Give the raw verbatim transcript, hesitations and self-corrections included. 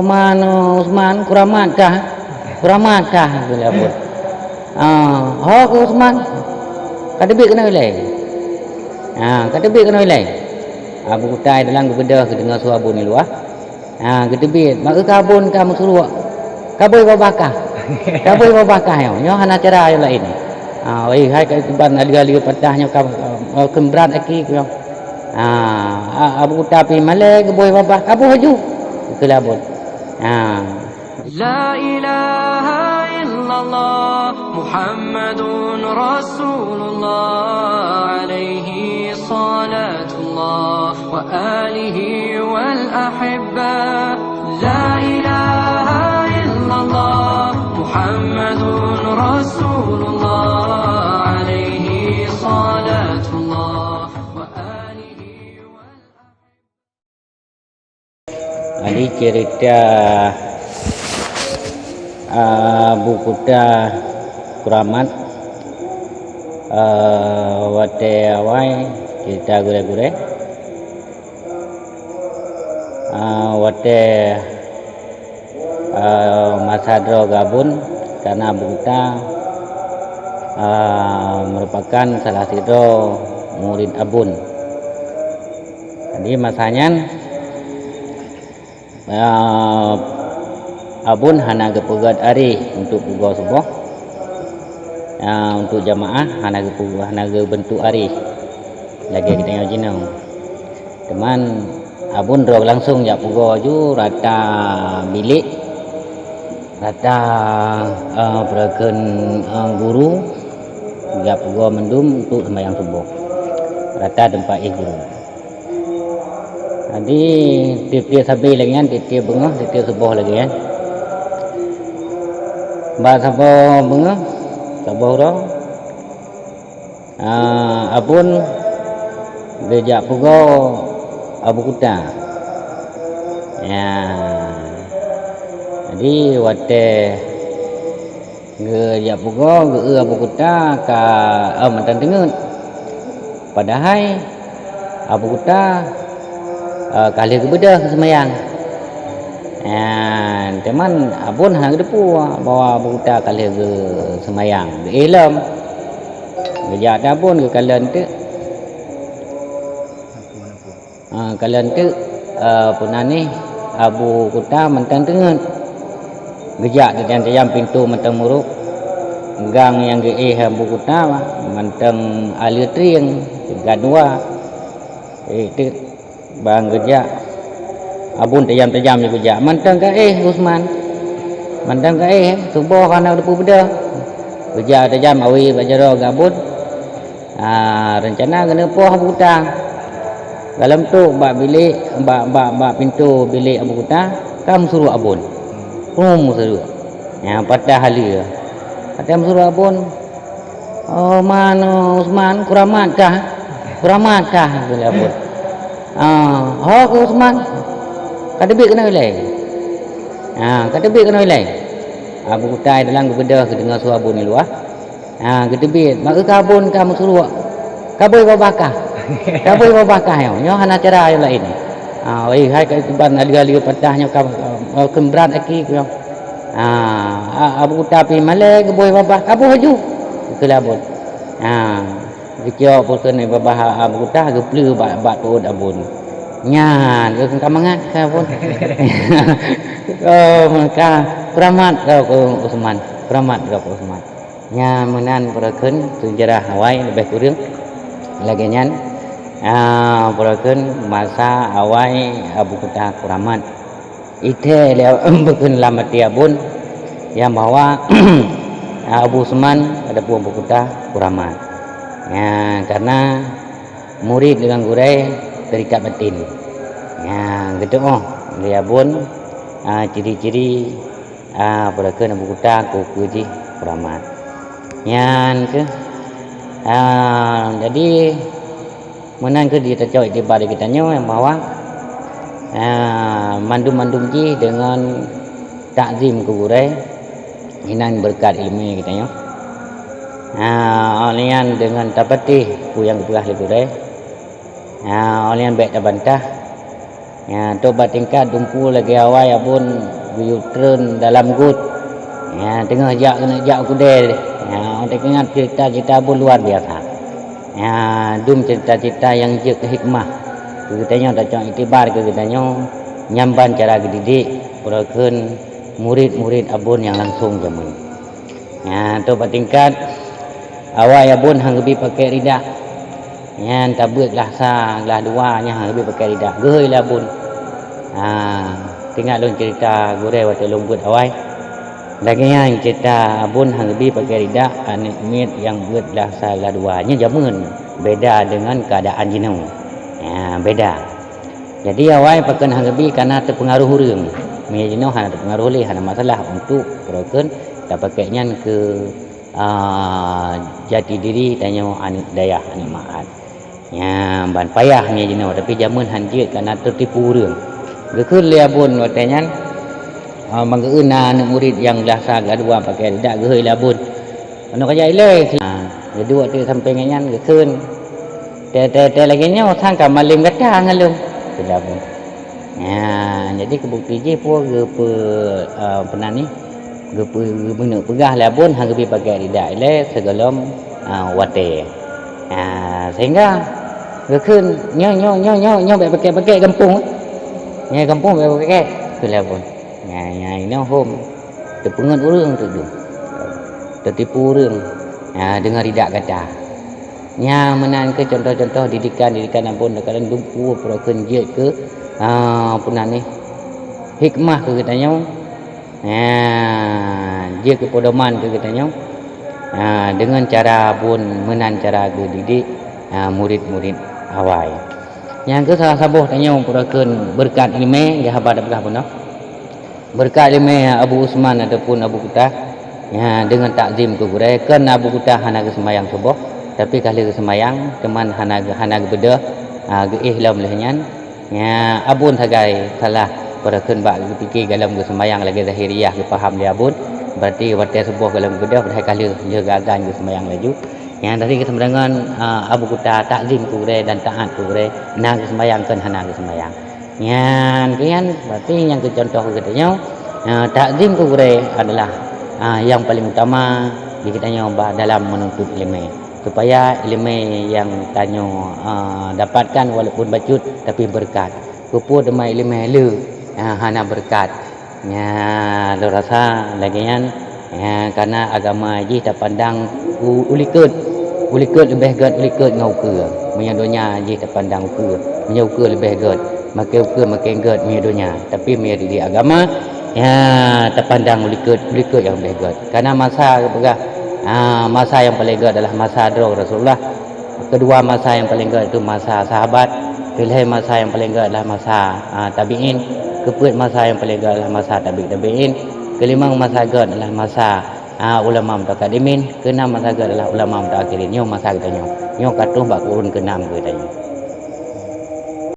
Man Usman, kuramat kah? Kuramat kah? Geulabot. Ah, ho ku Usman. Ka teubiet keunoe ilée. Ah, ka teubiet keunoe ilée. Abu Kuta dalam geubeudôh geudeungoe su Abon di luwa. Ah, geuteubiet. Bak keu Abon ka meusuruek. Ka bôi babah kah? Ka bôi babah kah nyoe? Nyoe hana cara nyang laén. Ah, oi hai ka kiban aleue-aleue patah nyoe ka, eh, keu brat aki ku nyoe. Ah, Abu Kuta pih malée geubôi babah. Ka bôi laju. Geulabot. Ah. لا إله إلا الله محمد رسول الله عليه صلاة الله وآله والأحبة. لا إله إلا الله محمد رسول الله عليه صلاة الله وآله والأحبة. Jadi cerita, ah, Abu Kuta Kuramat, ah, watée awai cerita gurée-gurée, ah, watée, ah, masa droe gabun, karena Abu Kuta, ah, merupakan salah sidroe murid Abon. Jadi masa nyan, ah, Abon hana geupeugét aré untuk pugoe suboh. Ah, untuk jamaah hana geupeu-, hana geubeuntuk aré lagée geutanyoe jinoe. Teuma Abon droe langsong jak pugoe ju rata bilék, rata, ah, peureukeuen, ah, guru, jak pugoe mandum untuk seumayang suboh. Rata teumpat éh guru. Jadi, tieb-tieb sabe lagée nyan, tieb-tieb beungoh, tieb-tieb suboh lagée nyan. Bak saboh beungoh, saboh uroe, ah, Abon geujak pugoe Abu Kuta. Ya. Jadi, watée geujak pugoe, geu-eu Abu Kuta ka, eh, mantong teungeut. Padahai Abu Kuta, eh, ka lheueh geubeudôh seumayang. Nyan, teuma Abon hana geuteupeue bahwa Abu Kuta ka lheueh geuseumayang. Geuéh lom. Geujak teuk Abon geukalon teuk. Ah, kalon teuk, ah, peue nan nih, Abu Kuta mantong teungeut. Geujak tajam-tajam pintoe mantong murok. Gang nyang geuéh Abu Kuta mantong aleue trieng, tingkat dua. Eh, teuk ban geujak. Abon tajam-tajam geujak. Mantong ka éh Usman. Mantong ka éh, suboh hana geuteupeue beudôh. Geujak tajam awe bak jaroe gabon. Ah, reuncana keuneuk poh Abu Kuta. Galom trok bak bilék, bak, bak, bak pintoe bilék Abu Kuta, ka meusuruek Abon. Prum meusuruek. Nyang patah aleue. Watée meusuruek Abon, "Oh, man, oh, Usman, kuramat kah? Kuramat kah?" geulabot Abon. "Ah, ho ku Usman. Ka teubiet keunoe ilée. Ah, ka teubiet keunoe ilée." Abu Kuta dalam geubeudôh geudeungoe su Abon di luwa. Ha, geuteubiet, bak keu Abon ka meusuruek. Ka bôi babah kah? Ka bôi babah kah nyoe? Nyoe hana cara nyang laén. Ha, oi hai ka kiban aleue-aleue patah nyoe ka, eh, keu brat aki ku nyoe. Ha, a-, Abu Kuta pih malée geubôi babah, ka bôi laju. Geulabot. Ha, geucok peue keuneuk babah Abu Kuta geupleue bak, bak tuot Abon. Nyan, geukheun ka mangat keu Abon. Oh, meuka kuramat droe keu Usman. Kuramat droe keu Usman. Nyan meunan peureukeuen seujarah awai leubeh kureueng lagée nyan. Ah, peureukeuen masa awai Abu Kuta Kuramat. Ithée lé peukheun lam até Abon nyang bahwa Abu Usman ataupun Abu Kuta Kuramat. Nyan, karena murit deungon gurée terikat batin. Nyan, geuteuoh lé Abon, ah, ciri-ciri Ah, peureukeuen Abu Kuta keu-keu jih Kuramat. Nyan keuh. Ah, jadi meunan keuh jitacok iktibar di geutanyoe bahwa, ah, mandum-mandum jih deungon takzim keu gurée, inan beureukat ileumé geutanyoe. Ah, óh lheueh nyan deungon tapatéh peue nyang geupeugah lé gurée. Ah, óh lheueh nyan bék tabantah. Ya, trok bak tingkat dumpu lagée awai abon geuyue treun dalam got. Ya, teungoh jak keuneuk jak u keudée. Ya, watée keuingat cerita-cerita abon luar biasa. Ya, dum cerita-cerita nyang jeuet keu hikmah. Keu geutanyoe tacok iktibar keu geutanyoe, nyan ban cara geudidik, uroe kheun murit-murit abon nyang langsong jameun. Nyan trok bak tingkat awai abon han geubi pakai ridak. Nyan tabeuet glah sa, glah dua nyan han geubi pakai ridak. Geuhôi lé abon. Ha, teuingat lôn cerita gurée watée lôn beuet awai. Lagée nyan cerita abon han geubi pakai ridak, aneuk miet nyang beuet glah sa, glah dua. Nyan jameun beda deungon keuadaan jinoe. Ya, beda. Jadi awai pakon han geubi kana teupeungaruh ureuëng. Meunyoe jinoe hana teupeungaruh lé, hana masalah untuk uroe kheun tapakai nyan keu, a, jati diri tanyoe aneuk dayah, aneuk meu'at. Nyan ban payah meunyoe jinoe, tapi jameun han jeuet kana teutipu ureuëng. Geukheun lé abon watée nyan, a, ban geueu na aneuk murit nyang glah sa glah dua pakai ridak, geuhôi lé abon. Aneuk kajak ilée, ha, jadi watée sampoe ngon nyan geukheun, "Tée, tée, tée lagée nyoe sang ka malém gata ngon lôn," kheun lé abon. Nyan, jadi keu bukeuti jih peue geupeu, a, peunan nyoe, geupeu, geupeuneuk peugah lé abon han geubi pakai ridak ilée sigohlom, a, watée. A, sehingga geukheun, "Nyoe, nyoe, nyoe, nyoe, nyoe bék pakai-pakai gampông, eh. Nyoe gampông bék pakai," kheun lé abon. Nyan, nyan inoe hom teupeungeut ureuëng teudong, teutipu ureuëng, a, deungon ridak gata. Nyan meunan keuh contoh-contoh didikan-didikan abon kadang dumpu peurunoe kheun jeuet keu, a, peunan nyoe, hikmah keu geutanyoe. Nyan, jeuet keu peudoman keu geutanyoe, a, deungon cara abon meunan cara geudidik, a, murit-murit awai. Nyang keu salah saboh tanyoe peurunoe kheun beureukat iéleumé, di haba tapeugah bunoe. Beureukat iéleumé Abu Usman ataupun Abu Kutah, ya, deungon takzim keu gurée, kon Abu Kutah hana geuseumayang suboh, tapi ka lheueh geuseumayang, teuma hana, hana geubeudôh, a, geuéh lom lheueh nyan. Ya, abon sagai salah peurunoe kheun bak geupike golom geuseumayang lagée zahiriyah geupaham lé abon, berarti watée suboh golom geubeudôh, padahai ka lheueh, lheueh geuazan geuseumayang laju. Nyan tadi geuseumayang, a, Abu Kutah takzim keu gurée dan taát keu gurée, na geuseumayang kon hana geuseumayang. Nyan, nyan berarti nyang keu contoh keu geutanyoe, a, takzim keu gurée adalah, a, nyang paleng utama di geutanyoe ba dalam meununtut iéleumé. Supaya iéleumé nyang tanyoe, a, dapatkan walaupun bacut tapi beureukat. Keupeue teuma iéleumé le, a, hana beureukat. Nyan, lôn rasa lagée nyan, nyan, karena agama jih tapandang u, u likot. U likot leubeh gét u likot ngon ukeue. Meunyoe donya jih tapandang ukeue, meunyoe ukeue leubeh gét, makai ukeue makai gét meunyoe donya. Tapi meunyoe di agama, nyan, tapandang u likot, u likot nyang leubeh gét. Karena masa geupeugah, a, masa nyang paleng gét adalah masa droe Rasulullah. Keudua masa nyang paleng gét itu masa sahabat, keulhée masa nyang paleng gét adalah masa, a, tabi'in, keupeuet masa nyang paleng gét adalah masa tabi' tabi'in, keulimong masa gét adalah masa, a, ulama mutaqaddimin, keunam masa gét adalah ulama mutaakhirin. Nyoe masa geutanyoe. Nyoe ka troh bak kurun keunam geutanyoe.